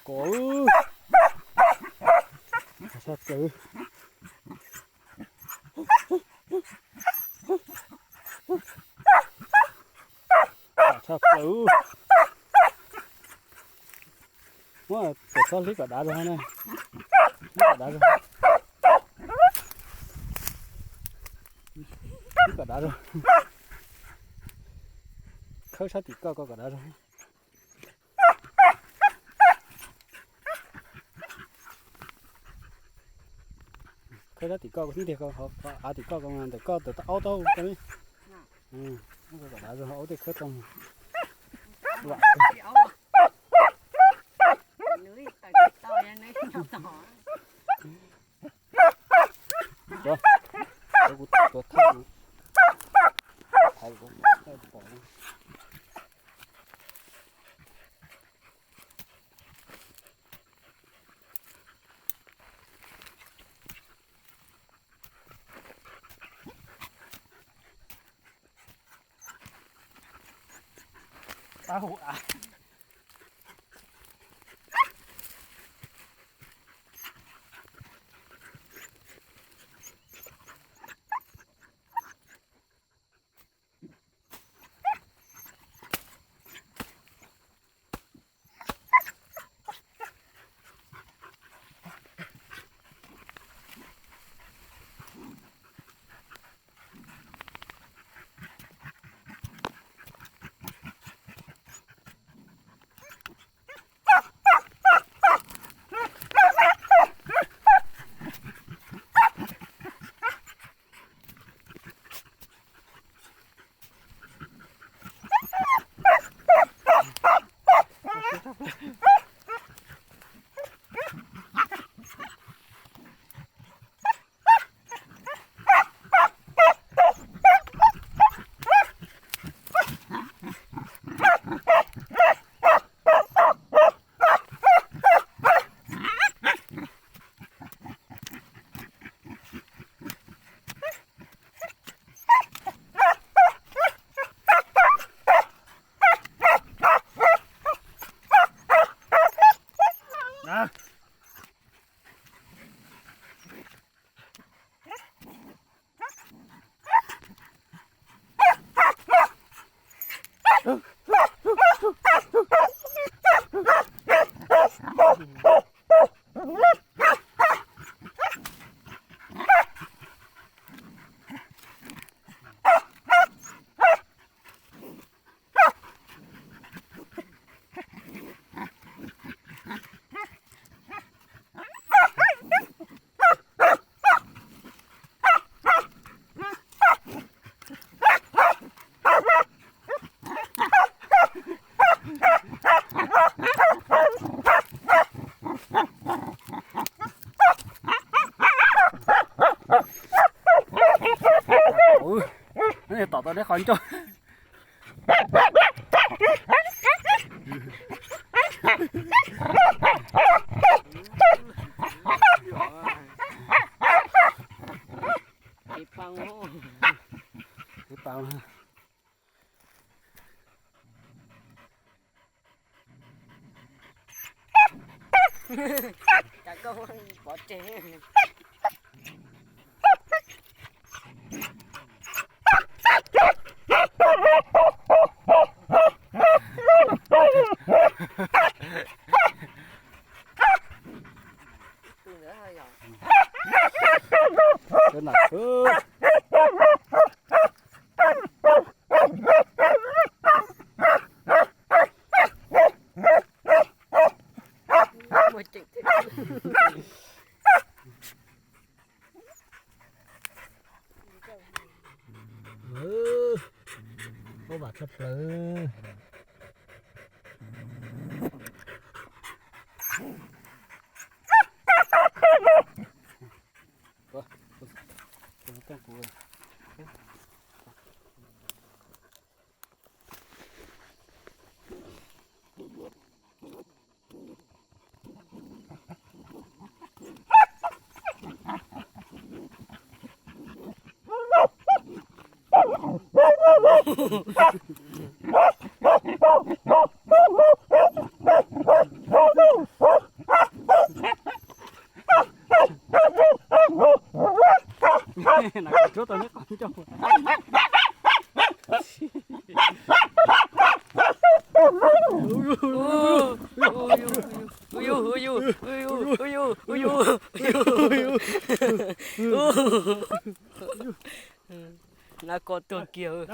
Kov, kov sab plaws, kov sab plaws. Muab, txhob hlib kom dav zog na. Hlib kom dav zog. Hlib kom dav zog. Khawb sab tim koj, koj kom dav zog. Khawb sab tim koj, ib nteg, av tim koj, ntawm koj ntawm aub taub ko ne. Kom dav zog, aub tej khawb tau. Kuv tuav thaj, thaiv kuv pom. Pab hauv av. Tom tau deb qhov ncauj. Cas koj pov tseg. Ub, vam tshaj plaws. Na kom tsuab tau neb qhov ncauj. Na kom tuag kiag.